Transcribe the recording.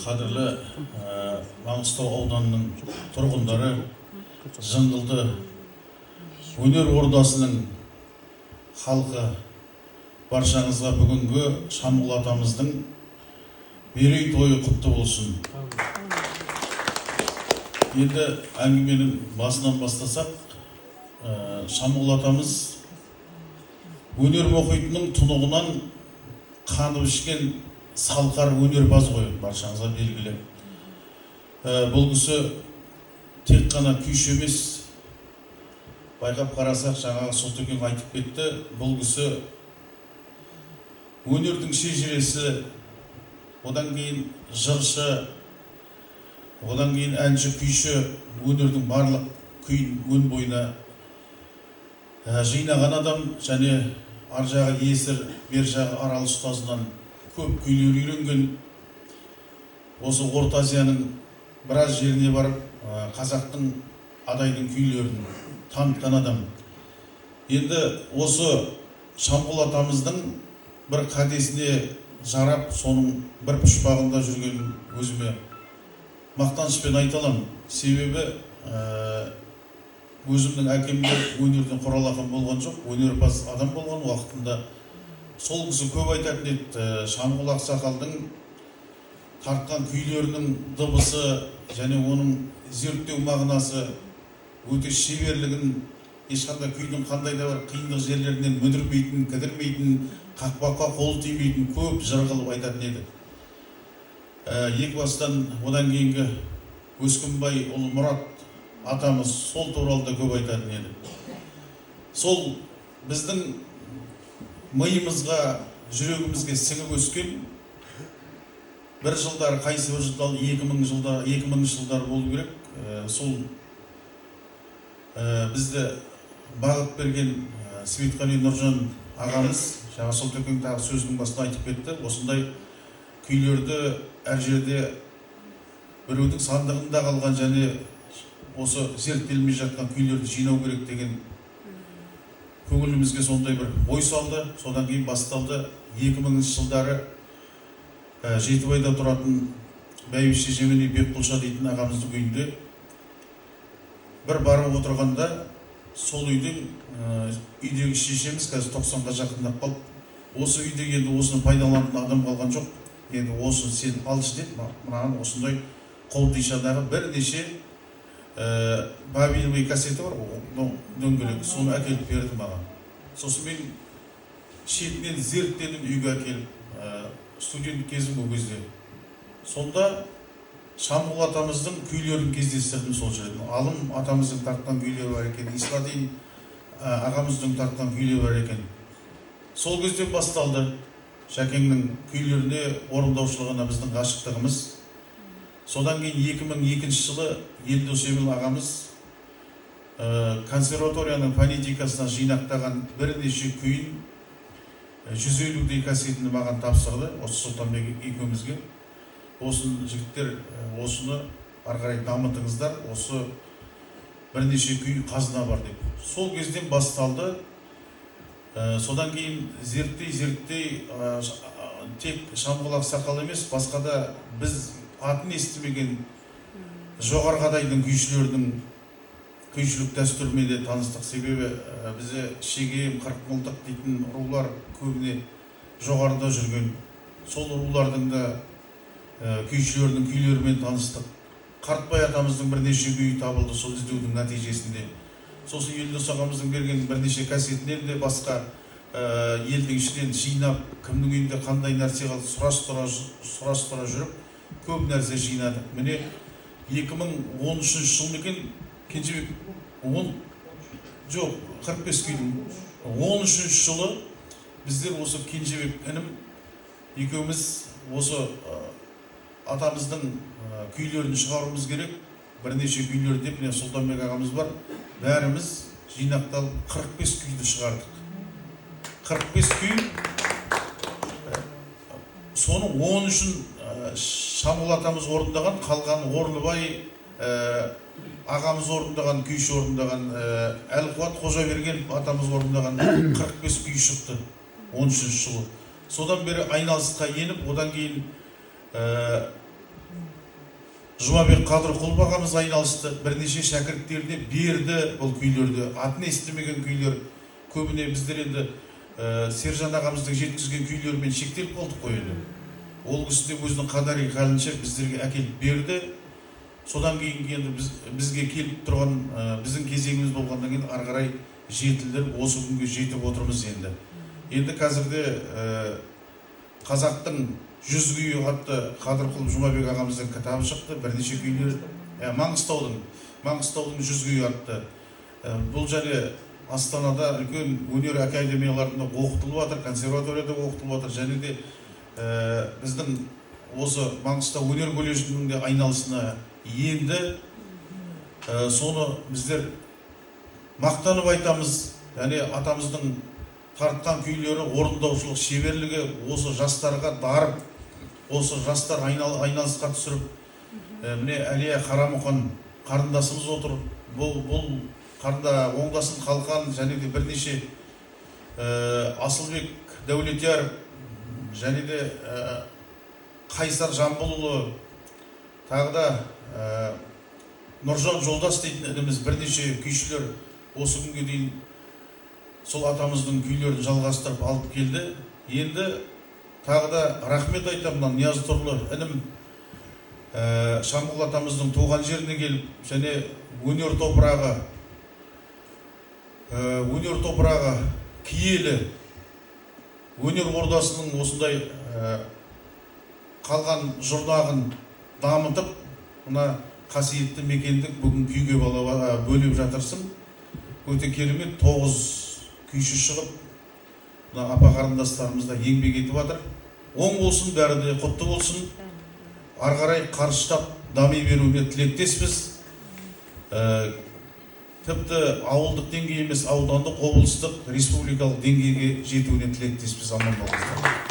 Қадірлі Маңғыстау ауданының тұрғындары, жыңғылды өнер ордасының халқы, баршаңызға бүгінгі Шамғұл атамыздың мерейтойы құтты болсын. Енді әңгіменің басынан бастасақ, Шамғұл атамыз өнер мұхитының тұнығынан қанып ішкен салқар өнерпаз ғой, баршаңызға белгілі. Бұл кісі тек қана күйші емес, байқап қарасақ, жаңағы Сұлтекең айтып кетті, бұл кісі өнердің шежіресі, одан кейін жыршы, одан кейін әнші, күйші, өнердің барлық күйін өн бойына жинаған адам және ар жағы Есір, бер жағы Арал ұстазынан көп күйлер үйренген. Осы Орта Азияның біраз жеріне барып, қазақтың, адайдың күйлерін танытқан адам. Енді осы Шамғұл атамыздың бір кәдесіне жарап, соның бір пұшпағында жүрген өзіме мақтанышпен айта аламын. Себебі өзімнің әкем де өнерден құралақан болған жоқ, өнерпаз адам болған уақытында. Сол кісі көп айтатын еді, Шамғұл ақсақалдың тартқан күйлерінің дыбысы және оның зерттеу мағынасы, өте шеберлігін, ешқандай күйдің қандай да бір қиындық жерлерінен мүдірмейтін, кідірмейтін, қақпаққа қол тимейтін көп жыр қылып айтатын еді. Екі бастан одан кейінгі Өскінбай ұлы Мұрат атамыз сол туралы да көп айтатын еді. Сол біздің миымызға, жүрегімізге сіңіп өскен бір жылдар, қайсы бір жылдар, 2000 жылдар, 2000 жылдар болу керек. Сол бізді бағыт берген Светқали Нұржан ағамыз жаңа Сұлтекең тағы сөзінің басында айтып кетті, осындай күйлерді әр жерде біреудің сандығында қалған және осы зерттелмей жатқан күйлерді жинау керек деген көңілімізге сондай бір ой салды. Содан кейін басталды. 2000 жылдары Жетібайда тұратын бәйбіше Жеменей Бекқұлша дейтін ағамыздың үйінде бір барып отырғанда, сол үйдің үйдегі шешеміз қазір 90-ға жақындап қалды. Осы үйде енді осыны пайдаланатын адам қалған жоқ, енді осыны сен алшы деп, мынаған осындай қобдишадағы бірнеше бобиновый кассета бар ғой, дөңгелек, соны әкеліп берді маған. Сосын мен шетінен зерттедім үйге әкеліп, студент кезім ол кезде. Сонда Шамғұл атамыздың күйлерін кездестірдім сол жерден. Алым атамыздың тартқан күйлері бар екен, Исладин ағамыздың тартқан күйлері бар екен. Сол кезден басталды Шәкеңнің күйлеріне, орындаушылығына біздің ғашықтығымыз. Содан кейін 2002 жылы Елдос Еміл ағамыз консерваторияның фонетикасына жинақтаған бірнеше күйін, 150-дей кассетini маған тапсырды, осы Сұлтанбек екеумізге. Осыны, жігіттер, осыны ары қарай дамытыңыздар, осы бірнеше күй қазына бар деп. Сол кезден басталды. Содан кейін зерттей зерттей тек Шамғұл ақсақал емес, басқа да біз атын естімеген жоғарғы адайдың күйшілерінің күйшілік дәстүрімен де таныстық. Себебі бізде Шегем, Қырықмылтық дейтін рулар көбіне жоғарыда жүрген. Сол рулардың да күйшілерінің күйлерімен таныстық. Қартбай атамыздың бірнеше күйі табылды сол іздеудің нәтижесінде. Сосын Елдос ағамыздың берген бірнеше кассетінен де басқа елдің ішінен жинап, кімнің үйінде қандай нәрсе қалды, сұрастыра сұрастыра жүріп көп нәрсе жинадық. Міне, 2013 жыл ма екен, Кенжебек, он жоқ, 45 күйдің 13 жылы біздер осы Кенжебек інім екеуміз осы атамыздың күйлерін шығаруымыз керек, бірнеше күйлер деп, міне, Сұлтанбек ағамыз бар, бәріміз жинақталып 45 күйді шығардық. 45 күй, соның 13-ін Шамғұл атамыз орындаған, қалған Орныбай ағамыз орындаған, күйші орындаған, Әлқуат Қожаберген атамыз орындаған 45 күй шықты 13 жылы. Содан бері айналысқа еніп, одан кейін Жұмабек Қадырқұлов ағамыз айналысты, бірнеше шәкірттеріне берді бұл күйлерді, атын естімеген күйлер. Көбіне біздер енді Сержан ағамыздың жеткізген күйлерімен шектеліп қалдық қой енді. Ол кісі де өзінің қадари халінше біздерге әкеліп берді. Содан кейін енді бізге келіп тұрған біздің кезеңіміз болғаннан кейін ары қарай жетілдіріп осы күнге жетіп отырмыз енді. Енді қазірде қазақтың 100 күйі атты Қадырқұлов Жұмабек ағамыздың кітабы шықты, бірнеше күйлер, Маңғыстаудың 100 күйі атты. Бұл және Астанада үлкен өнер академияларында оқытылып жатыр, консерваторияда оқытылып жатыр, және де біздің осы Маңғыстау өнер колледжінің де айналысына енді. Соны біздер мақтанып айтамыз, және атамыздың тартқан күйлері, орындаушылық шеберлігі осы жастарға дарып, осы жастар айналысқа түсіріп, міне Әлия Қарамұқан қарындасымыз отыр. Бұл қарында Оңдасын Қалқан және де бірнеше Асылбек Дәулетияр және де Қайсар Жамбылұлы, тағы да Нұржан Жолдас дейтін ініміз, бірнеше күйшілер осы күнге дейін сол атамыздың күйлерін жалғастырып алып келді. Енді тағы да рахмет айтамын мына Нияз Тұрлы інім, Шамғұл атамыздың туған жеріне келіп, және өнер топырағы киелі өнер ордасының осындай қалған жұрнағын дамытып, мына қасиетті мекенді бүгін күйге бөліп жатырсың. Өте керемет, 9 күйші шығып, мына апа қарындастарымыз да еңбек етіп жатыр. Оң болсын, бәрі де құтты болсын. Ары қарай қарыштап дами беруіне тілектеспіз. Тіпті ауылдық деңгей емес, аудандық, облыстық, республикалық деңгейге жетуіне тілектеспіз. Аман болыңыздар.